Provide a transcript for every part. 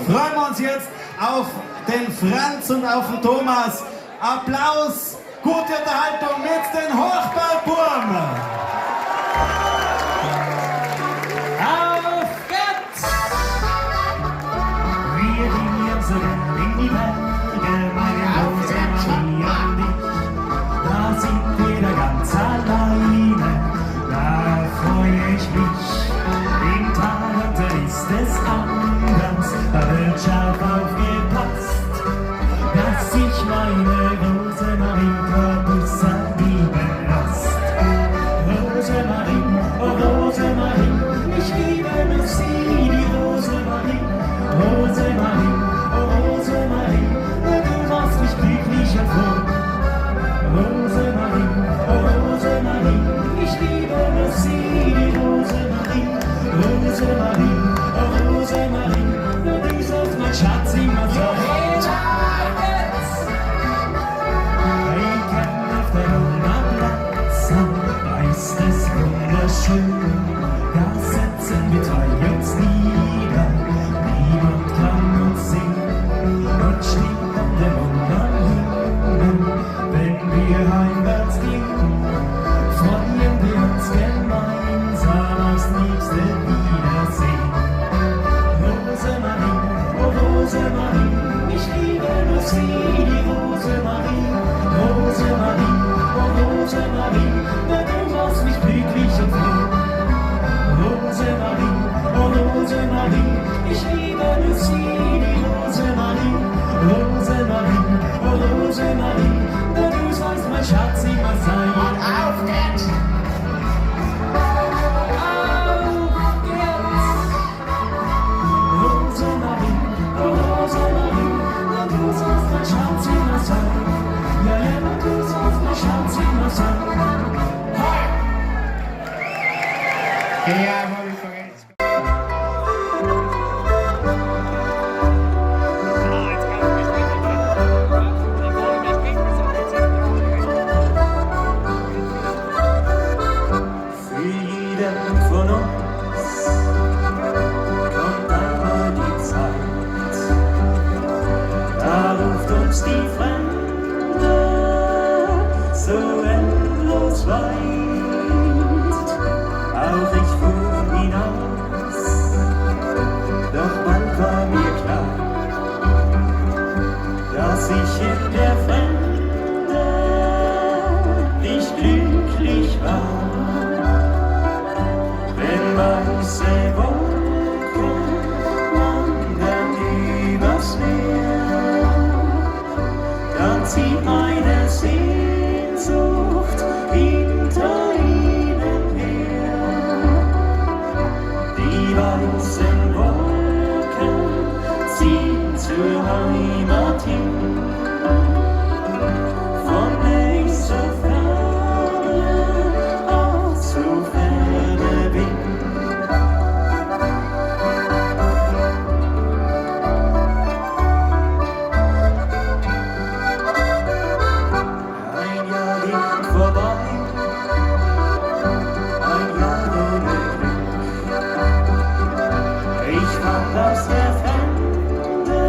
Freuen wir uns jetzt auf den Franz und auf den Thomas. Applaus, gute Unterhaltung mit den Hochbergbuam. Auf geht's! Wir gehen so gern in die Berge, meine Rosemarie und ich. Da sind wir da ganz alleine, da freue ich mich. Im Tal unten ist es anders, da wird scharf aufgepasst, dass sich meine Rosemarie kein lieben lässt. Rosemarie, oh Rosemarie, ich liebe nur sie, die Rosemarie. Rosemarie, oh Rosemarie, du machst mich glücklich und froh. Rosemarie, oh Rosemarie, ich liebe nur sie, die Rosemarie. Rosemarie, oh Rosemarie, du sollst mein Schatz immer sein. Ich kann auf der Platz, da ist es wunderschön. Da setzen wir zwei uns nieder, niemand kann uns sehen. Und steht dann der Mond am Himmel, wenn wir heimwärts gehen, freuen wir uns gemeinsam aufs nächste Wiedersehen. Rosemarie, oh Rosemarie, ich liebe nur sie, die Rosemarie. Rosemarie, oh Rosemarie, du machst mich glücklich und froh. Rosemarie, oh Rosemarie, ich liebe nur sie, die Rosemarie. Rosemarie, oh Rosemarie, du sollst mein Schatz immer sein. Und auf geht's! Auf geht's! Rosemarie, oh Rosemarie, du sollst mein Schatz immer sein. Ja, ja, du sollst mein Schatz immer sein. Jawohl, geht's. Für jeden von uns kommt einmal die Zeit, da ruft uns die Fremde so endlos weit. Auch ich fuhr hinaus, doch bald war mir klar, dass ich in der Fremde nicht glücklich war. Wenn weiße Wolken wandern übers Meer, dann zieht meine Sehnsucht hinter ihnen her. Die weißen Wolken ziehen zur Heimat hin, von nächster Ferne auch zu ferne bin. Ein Jahr ging vorbei, ein Jahr ohne Glück. Ich fand aus der Fremde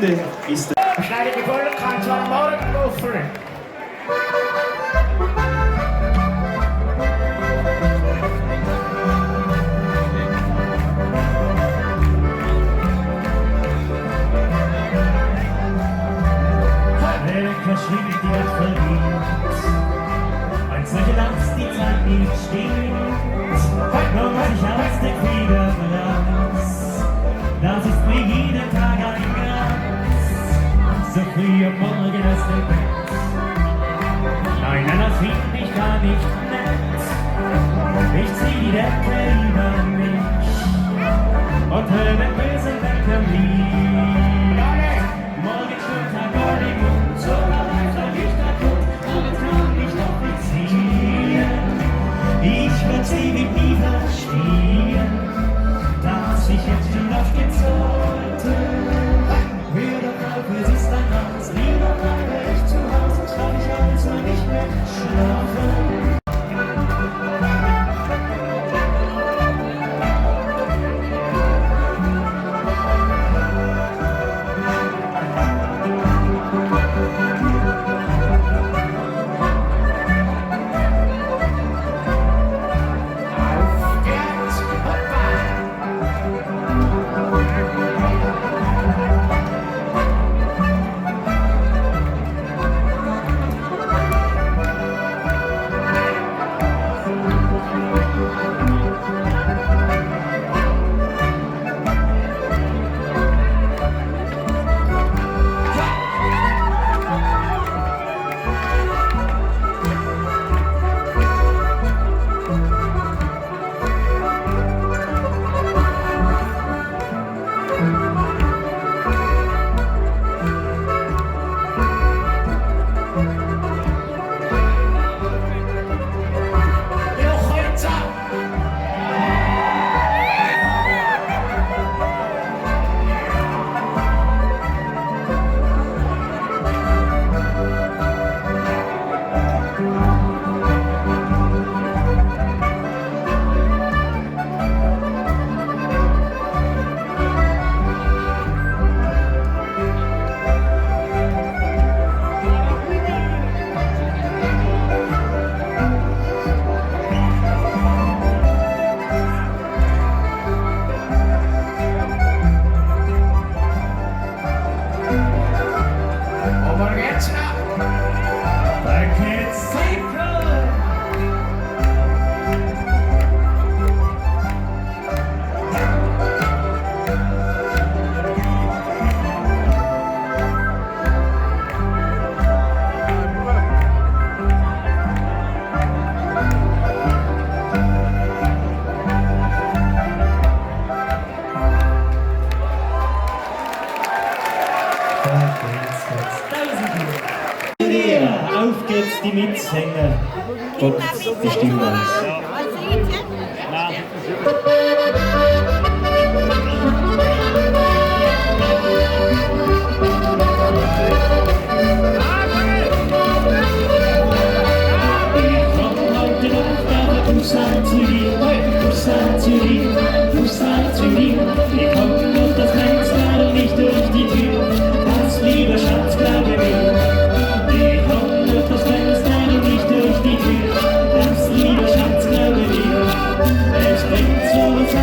Ende ist Schneide die Wolken zwar am Morgenmuffel. Welcher Schritt die Nacht verliert. Ein Zeichen, dass die Zeit nicht steht. Nur ich aus der Krieger raus. Das ist mir jeden Tag ein Glanz. So früh am Morgen aus dem Bett. Nein, nein, das find ich gar nicht nett. Ich zieh die Decke über mich und hör den bösen Wecker lied. Morgen Schulter, Goldigmund, so läuft Lichter tot, morgens kann ich noch nicht sehen. Ich werd ewig nie verstehen, dass ich jetzt schon aufstehen sollte. Hör doch auf, es ist ein Haus, lieber bleibe ich zu Hause, trau ich also nicht mehr schlafen. Auf geht's, hoppa! Jochitza! Aber geht's noch? Da geht's Cycle! Auf geht's, die Mitsänger. Gott, die Stimme aus. Ich komm heute Nacht aber Bussard zu dir, Bussard zu dir, Bussard zu dir. Wir kommen durch das Fenster und nicht durch die Tür. Das, lieber Schatz, glaube mir. Wir kommen durch das Fenster und nicht durch die Tür. Das, lieber Schatz, glaube mir. Es bringt sowas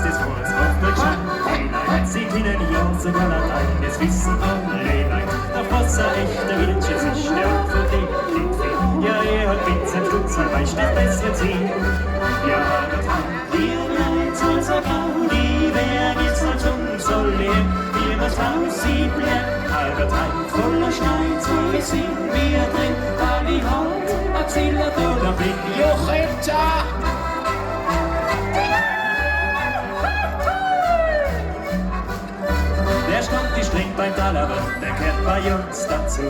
das war's auf der Gescheit. Die Leute, sie kennen ja sogar Latein, das wissen alle Leute. Doch was ein echter Wirtschaft ist, der hat von dem nicht viel. Ja, er hat mit seinem Stutzer weiß das bessere Ziel. Ja, dort haben wir bereits unser Gaudi, wer geht's noch zum Soll, wie was aussieht, bleibt halber Teil voller Schnee, so wie sind wir drin, weil ich halt ein Ziller oder bin. Jochitza! Der Stammtisch trinkt beim Talaber, der kehrt bei uns dazu.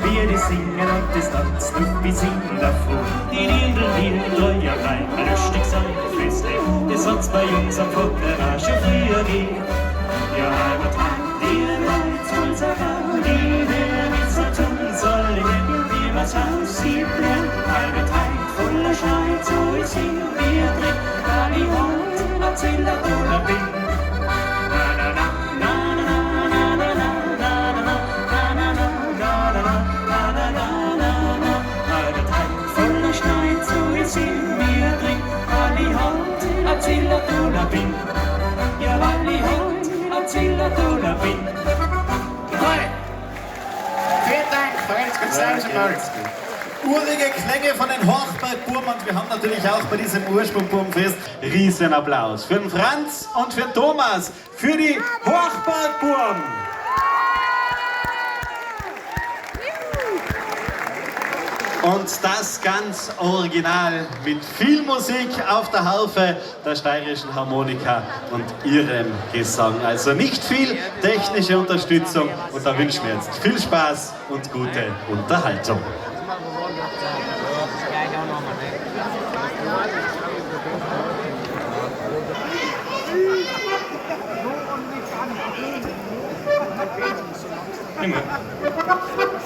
Wir die singen und die tanzen und wir singen davor. Die Dirndl, die treuer rein, lustig sein, Festlich, das hat's bei uns am Futterer schon früher gegeben. Ja, aber die Leute, unser Gaudi, wer nichts so tun soll, wie was aussieht, bleibt halbe Teig voller Schnee, so ist wir drin, weil ich heute ein Ziller oder bin. Na, na, na, na, na, na, na, na, na, na, na, na, na, na, na, na, na, na, na, halbe Teig voller Schnee, so ist wir drin, weil ich heute ein Ziller oder bin. Ja, weil ich heute ein Ziller oder bin. Hey. Vielen Dank, Franz González. Urige Klänge von den Hochbergburm und wir haben natürlich auch bei diesem Ursprungburmfest Riesenapplaus für den Franz und für den Thomas, für die Hochbergburm. Und das ganz original mit viel Musik auf der Harfe, der steirischen Harmonika und ihrem Gesang. Also nicht viel technische Unterstützung und da wünschen wir jetzt viel Spaß und gute Unterhaltung.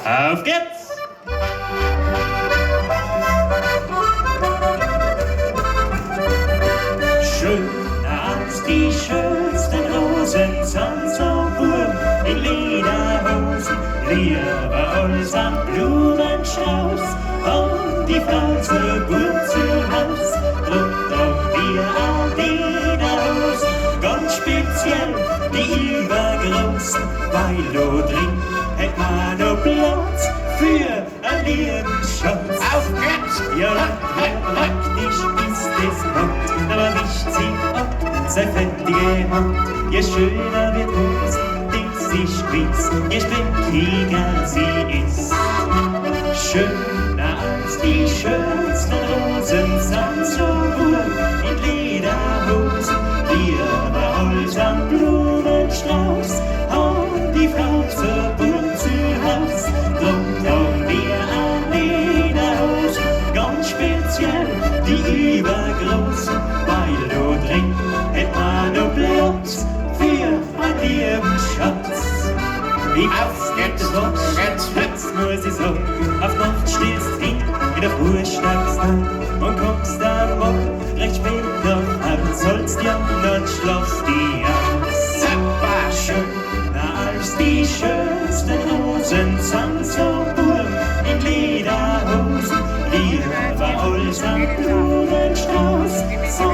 Auf geht's! Schöner als die schönsten Rosen sind so Burm in Lederhosen, lieber als am Blumenstrauß und die Frau zur Burm zu Haus. Drum tragen wir auch Lederhosen, ganz speziell die übergroßen, weil da drin hat man noch Platz für einen lieben Schatz. Auf geht's! Ja, praktisch ist es not, aber wischt sie ab, sei fettige Hand. Je schöner wird Hose, das ist gewiss, je speckiger sie ist. Schöner als die schönsten Rosen sind so wohl in Lederhosen, lieber als am Blumenstrauß und die Frau zur Burg zu Haus. Drum tragen wir an Lederhosen, ganz speziell die übergroßen, weil da drin hat man noch Platz für einen lieben Schatz. Ich Auf geht's, geht's. Jetzt muss ich sagen, auf Nacht stehst hin, in der Früh steigst du und kommst am Morgen recht spät noch heim, sollst ja dann schlafst die aus. Super! Schöner als die schönsten Rosen sind so Burm in Lederhosen, lieber als am Blumenstrauß, so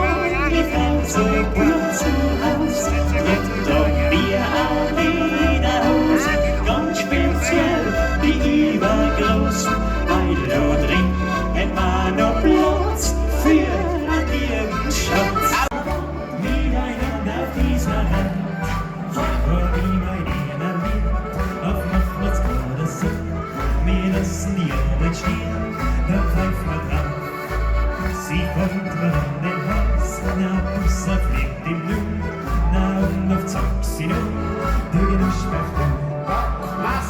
die Frau so Burm zu Haus. Drum tragen wir auch Lederhosen, ganz speziell die übergroßen, weil da drin hat man noch Platz für einen lieben Schatz. Miteinander auf dieser Welt. Vor wie mein einer lebt, auf Machmat's oder so. Wir lassen die Arbeit stehen, dann pfeift man drauf. Sie kommt mir an den Hals, na Busser fliegt im Nu, na und auf Zock sie nu, du Genuss du.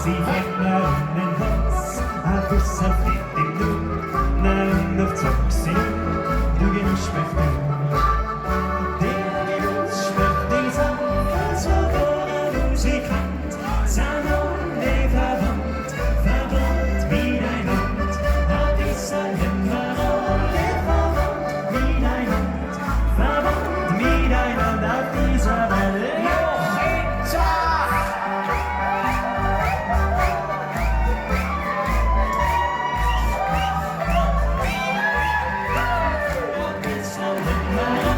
Sie fliegt mir an den Hals, a Busser fliegt im Nu, na und auf Zock sie nu, du Genuss du. Der Genuss schmeckt die Sache, sogar der Musikant, sein alle verwandt, verwandt miteinander, hat es alle alle verwandt miteinander, verwandt miteinander auf dieser Welt. Jochitza! It's all in my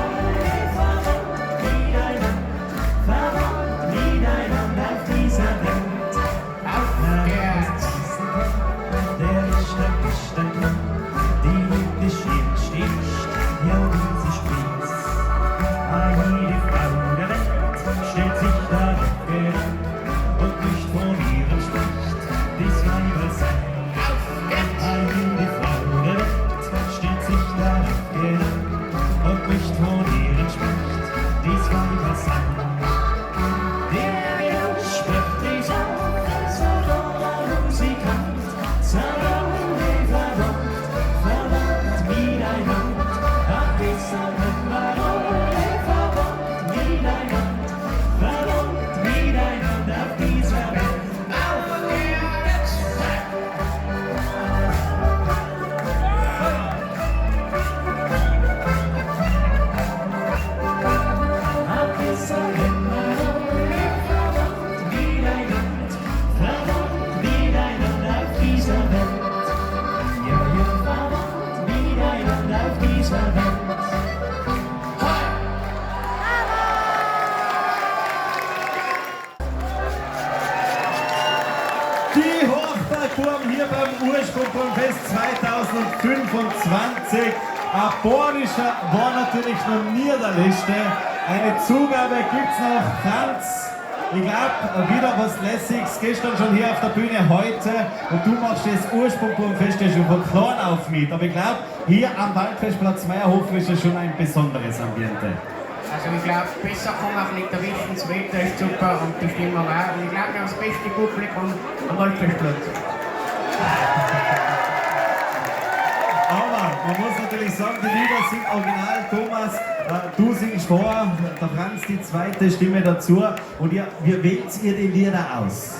Möcht von ihren Specht, dies weiter sein. Der spricht dich auf, als Musikant, verwandt, verwandt miteinander, ach, verwandt miteinander, verwandt miteinander auf dieser Welt. Auf geht's! Verwandt miteinander auf dieser Welt. Ja, ja, verwandt miteinander auf dieser Welt. Die Hochbergburm hier beim Ursprungfest 2025. Ein Borischer war natürlich noch nie der Liste. Eine Zugabe gibt's noch. Franz, ich glaube, wieder was Lässiges. Gestern schon hier auf der Bühne, heute. Und du machst das Ursprungfest ja schon von klein auf mit. Aber ich glaube, hier am Waldfestplatz Meierhofen ist ja schon ein besonderes Ambiente. Also ich glaube, besser kann man auch nicht erwischen, das Wetter ist super und die Stimmung auch. Und ich glaube, wir haben das beste Publikum am Waldfestplatz. Aber man muss natürlich sagen, die Lieder sind original. Thomas, du singst vor, der Franz die zweite Stimme dazu. Und ihr, wie wählt ihr die Lieder aus?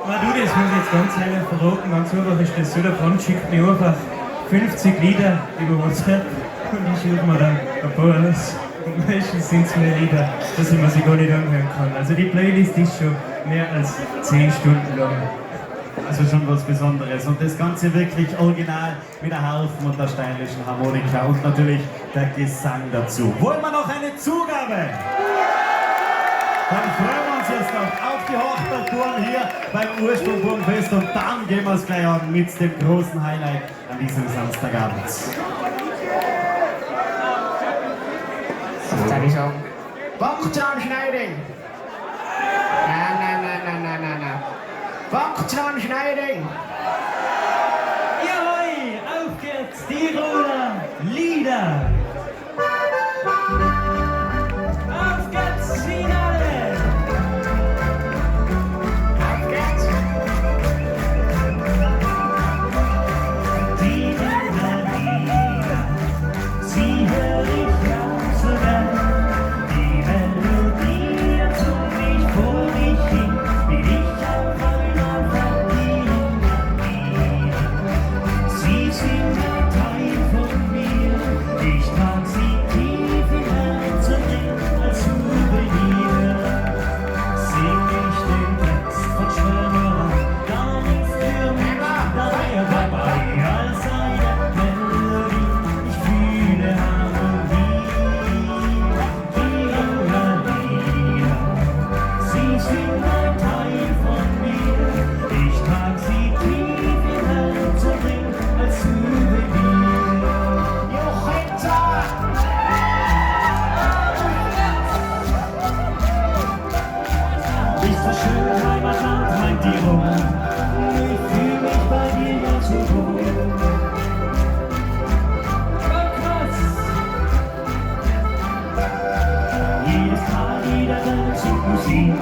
Na du, das muss ich jetzt ganz ehrlich verraten, ganz einfach ist das so, der Franz schickt mir einfach 50 Lieder über WhatsApp und ich suche mir dann ein paar aus. Und meistens sind es mehr Lieder, dass ich mir sie gar nicht anhören kann. Also die Playlist ist schon mehr als 10 Stunden lang. Also schon was Besonderes. Und das Ganze wirklich original mit der Harfen und der steirischen Harmonika und natürlich der Gesang dazu. Wollen wir noch eine Zugabe? Dann freuen wir uns jetzt noch auf die Hochbergburm hier beim Ursprungburmfest und dann gehen wir es gleich an mit dem großen Highlight an diesem Samstagabend. Jetzt soll ich sagen, Bockzahnschneiding! Nein, nein, nein, nein, nein, nein, nein. Bockzahnschneiding! Jawohl, auf geht's, Tiroler Lieder! Auf geht's, Finale! Auf geht's! Tiroler Lieder, sie hör ich ganz so gern. Die Melodie summ ich vor mich hin, bin ich auf einmal Tiroler Lieder. Sie sind ein Teil von mir, ich trag sie tief im Herzen drin als Souvenir. Sing ich den Text von Schwärmerei, dann ist für mich dabei dabei als eine Melodie. Ich fühle Harmonie, Tiroler Lieder. Sie sind ein Teil von mir, ich trag sie tief im Herzen drin als Souvenir. Jochitza! Bist so schön, Heimatland, mein Tirol. Ich fühl mich bei dir ja so wohl. Krass. Jedes Tal, jeder Berg singt Musik.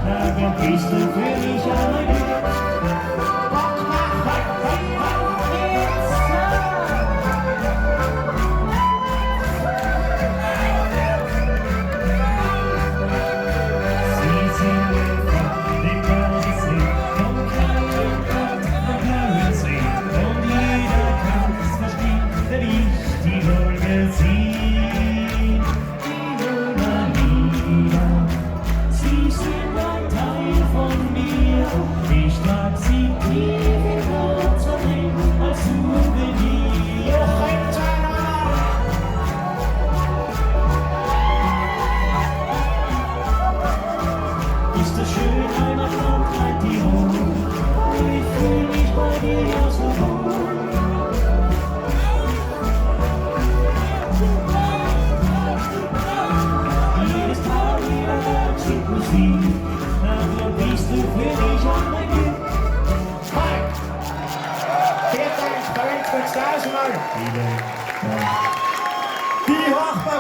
Da bist du für mich ein Glück. Auf geht's! Sie singen von dem Kaisersee, vom kleinen Gott, vom Klarensee. Und jeder kann's verstehen, der ich Tirol gesehen. Tiroler Lieder, sie sind ein Teil von mir.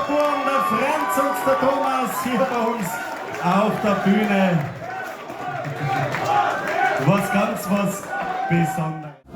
Buam, der Franz und der Thomas hier bei uns auf der Bühne. Was ganz was Besonderes.